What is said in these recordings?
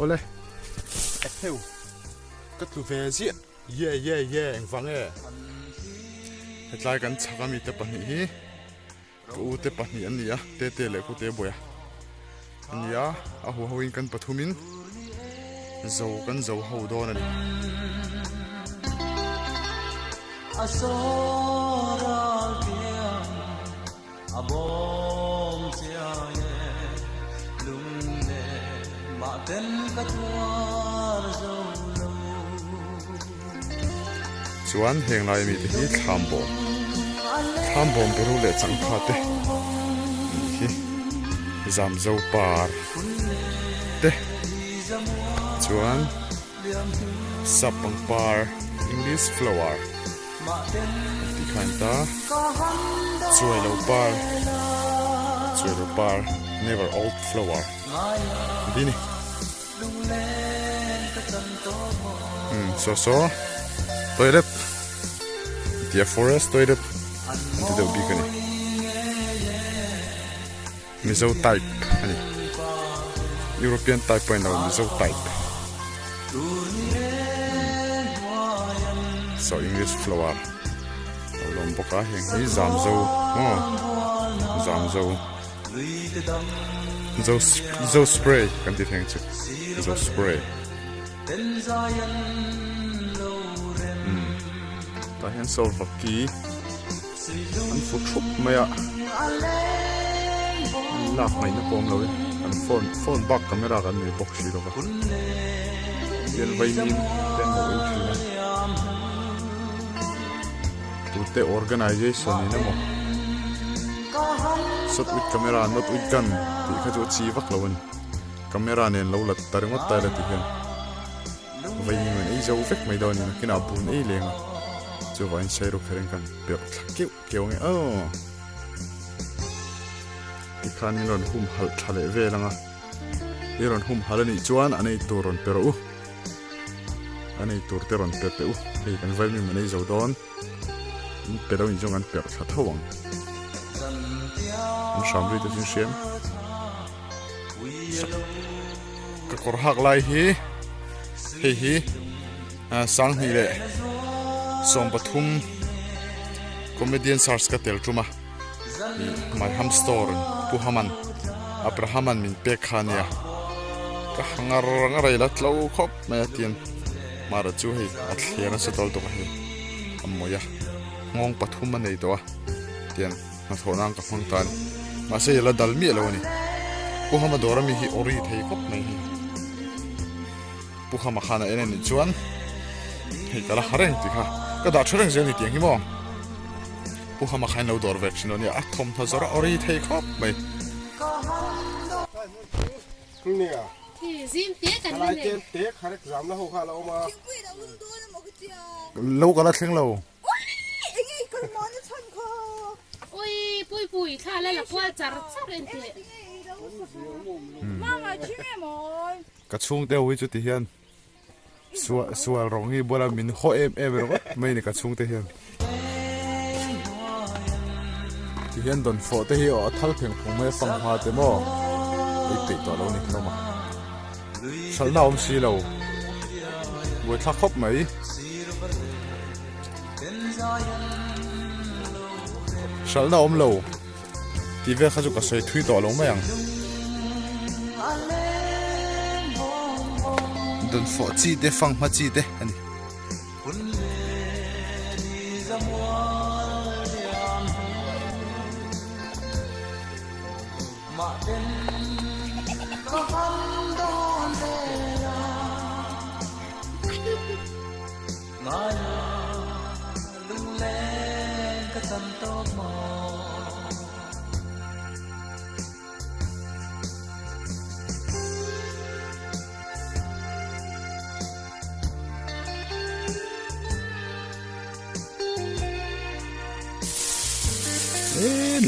Awle Etheu ka tlu ve ziah ye ye ye engvang e hetlai kan chhak ami te pahnih hi ka u te pahnih an ni a tete leh kute buaia a ni a a hu ho in kan pathum in zo kan zo ho dawn a ni. Chuan heng lai mite hi thlam bawm thlam bawm beru leh changkha te nih hi zamzo par te chuan sap pangpar english flower tih kha an ta chuai lo par chuai lo par never old flower an ti a ni umm saw saw toilet tia forest toilet an ti deuh bik a ni Mizo type a ni European type pawh a ni lo Mizo type so English flower a lo awm bawk a heng hi zamzo maw zamzo zo zo spray kan tih thei ang chu zo spray tah hian saw vaki. An fu thup mai a, an lak ngaihna pawh awm lo in an phone phone bak camera kan nei bawk si lo va, tian vaimim te an lo ei thin a, tute organization in emaw shot with camera not with gun tih kha chu a chi vak lo a ni, camera nen lo la ta ringawt ta ila ti hian. Vaimim an ei zo vek mai dawn a ni nakinah bun ei leng a chuvangin sairawk kher in kan perh thla keuh keuh ang e aw tikhan in rawn hum halh tha leh vel ang a i rawn hum halh a nih chuan an ei tur rawn pe rawh u an ei tur te rawn pe teh u hei kan vaimim an ei zo dawn in pe lo in zawng an perh thla tho ang an hram ri te chu in hriam. Ka kawr hak lai hi hei hi sanghnih leh 13 comedian search ka tel tum a ih my ham store pu haman abrahaman min pek kha ania ka ha ngar ngar a ila tlo khawp mai a tin mara chu hei a thler nasa tawl tawk a hei a mawi a nghawng pathum a nei tawh a tiang. Hnathawh nan ka hmang ta a ni. Mahse i la dal miah lo a ni. Pu Hama dawr ami hi awri thei khawp mai hi. Pu Hama khan a en a nih chuan hei ka la ha reng tih kha ka dah tha reng zel a ni tiang hi maw. Pu Hama kha in lo dawr ve thin lo nia a thawmhnaw zawrh a awri thei khawp mai. Lo ka la thleng lo. Ka chhungte ho hi chuti hian sual rawng hi buala min haw em em ringawt mai a ni ka chhungte hian. Ti hian dawnfawh te hi a thal pheng phung mai a fanghma te maw ei peih tawh lo a ni hlawm a. Hralhna a awm si lo buaithlak khawp mai. Hralhna awm lo tih vel kha chu ka sawi thui tawh lo mai ang. Dawnfawh chi te fanghma chi te a ni.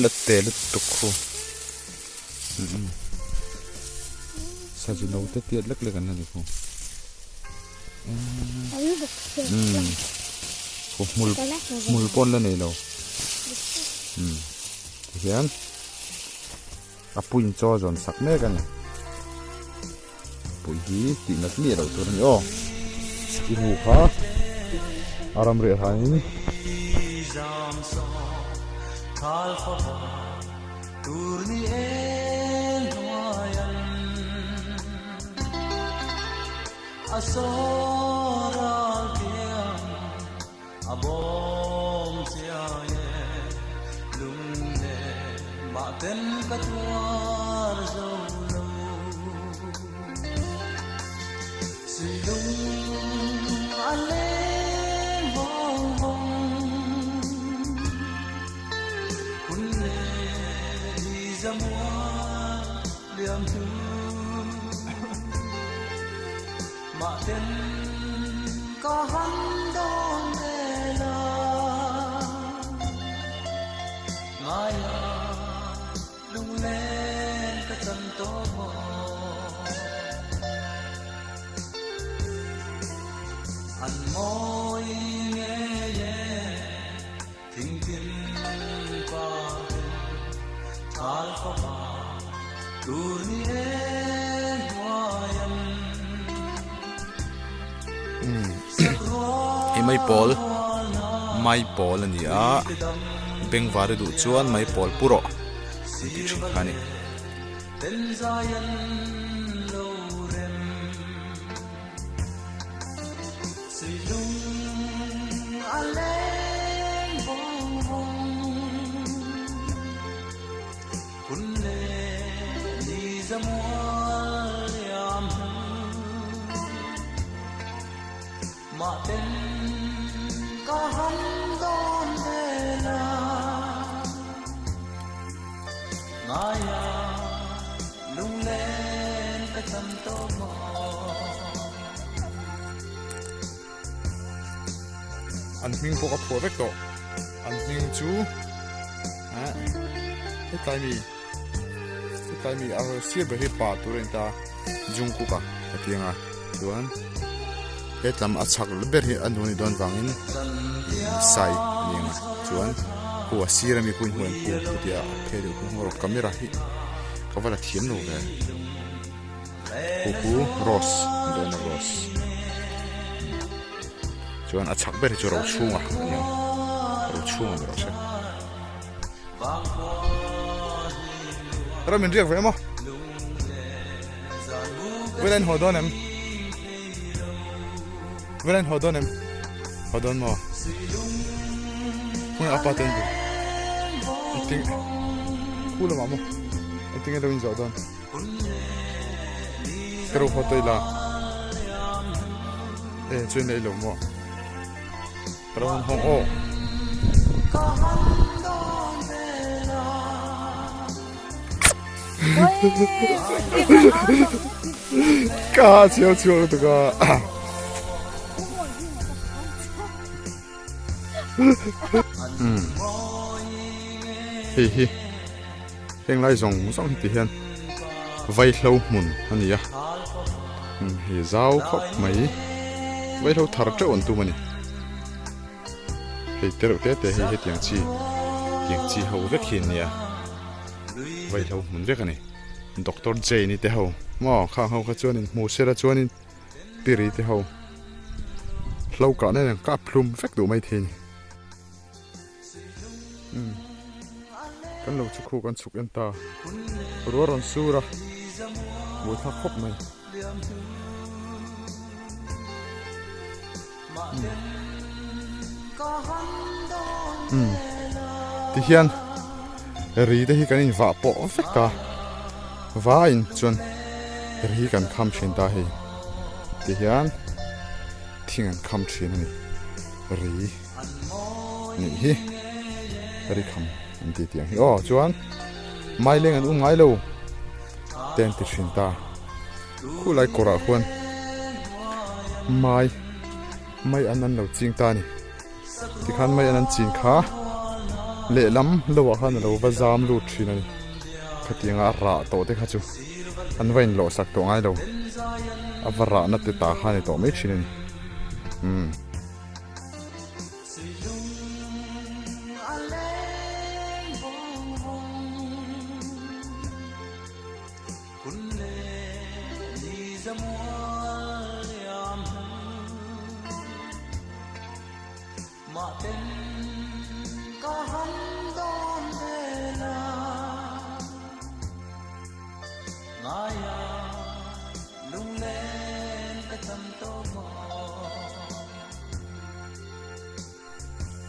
La te lutuk khu sazu no te tiat lek lek an la ni khu khu hmul hmul pawh an la nei lo tihian a puin chaw a zawn sak mek a ni. Mipui hi tih nat miah loh tur a ni aw. I hmu kha a ram riah hlanin. Hei mai pawl mai pawl a ni a bengvar i duh chuan mai pawl pu rawh an tih thin kha a ni. An hming pawh ka phuah vek tawh an hming chu ah hetlai mi hetlai mi a sir ber hi pa tur a ni ta Jungkook a ka ti ang a chuan hetlam a chhak ber hi a nu a nih dawn vangin sai a ni ang a chuan khu a sir ami khu inhmuh an khu chutia a phei deuh khu hmuh erawh camera hi ka va la thiam lo ve. Khu khu rose a ni dawn a rose chuan a chhak ber hi chu ro chhunga a ni ang ro chhunga ni rawh se ram in riak ve maw vela in haw dawn em vela in haw dawn em haw dawn maw hmun apa ten bu engtin khu lamah maw engtin nge lo in zawh dawn. Ka ro haw tawih la e chuan nei lo maw ka ro han hawng aw. Ka ha chiau chiau lutuk a. Hei hi. Heng lai zawng zawng hi ti hian vaihlo hmun a ni a hei zau khawp mai vaihlo thar teuh an tum a ni hei te reuh te te hi hetiang chi tiang chi ho vek hi an nia vaihlo hmun vek a ni doctor Jane-i te ho maw khang ho kha chuanin hmu sela chuanin piri te ho hlo kah nen an kap hlum vek duh maithei a ni. Umm kan lo chu khu kan chhuk en ta ruah rawn sur a buai thlak khawp mai umm tihian ri te hi kan invah pawh vek a vaiin chuan ri kan kham thin ta hei tihian thing an kham thin a ni ri. Nih hi ri kham an ti tih ang hi aw chuan maileng an um ngai lo te an ti thin ta khulai kawrah khuan mai mai an an lo ching ta a ni tikhan mai an an chin kha lehlam lo ah khan a lo va zam lut thin a ni khatianga a rah tawh te kha chu an va inlawh sak tawh ngai lo a va rahna te ta kha a ni tawh mai thin a ni umm.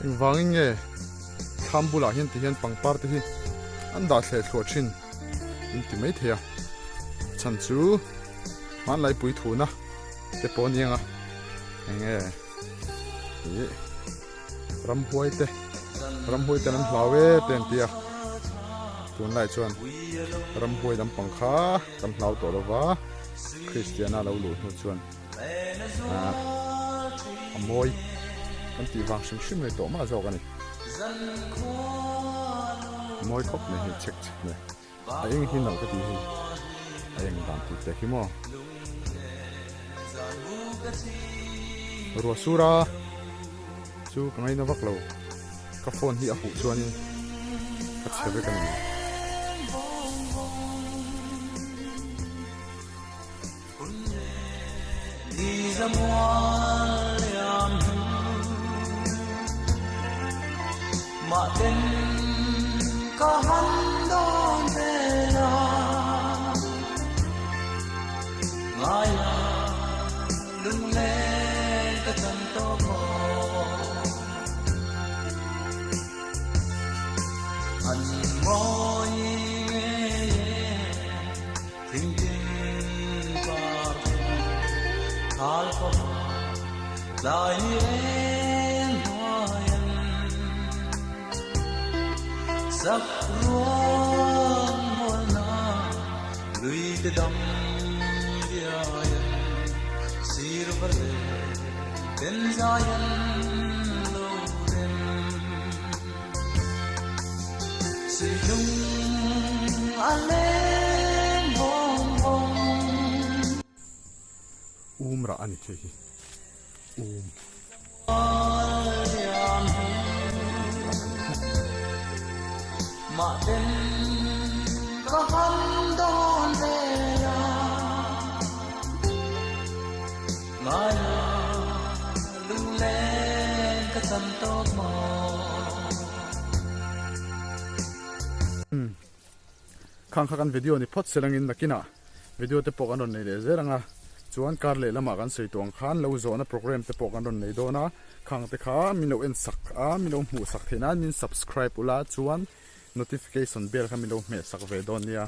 Engvangin nge thlam bulah hian ti hian pangpar te hi an dah thleh thluah thin in ti mai thei a chhan chu hmanlai pui thuna te pawh a ni ang a eng nge ih ramhuai te ramhuai ten an hlau e te an ti a tunlai chuan ramhuai lampang kha kan hlau tawh lova Kristiana lo luh hnu chuan ah a mawi kan tih vang hrim hrim mai tawh mah zawk a ni mawi khawp mai hei chek chek mai a eng hi nalh ka tih hi a eng dan tih te hi maw ruah sur a chu ka ngaina vak lo ka phone hi a huh chuanin ka chhe vek a ni. Um rah a ni thei hi um. Khang kha kan video ni phawt se langin nakinah video te pawh kan rawn nei leh zel ang a, chuan kar leh lamah kan sawi tuang khan lo zawhna program te pawh kan rawn nei dawn a, khang te kha min lo en sak a, min lo hmuh sak theih nan min subscribe ula chuan notification bell kha min lo hmeh sak ve dawn nia,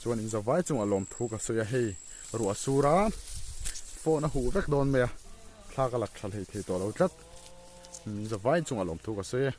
chuan in zavai chungah lawmthu ka sawi a, hei ruah sur a phone a huh vek dawn mai a, thla ka lak tha hlei thei tawh lo tlat, in zavai chungah lawmthu ka sawi e.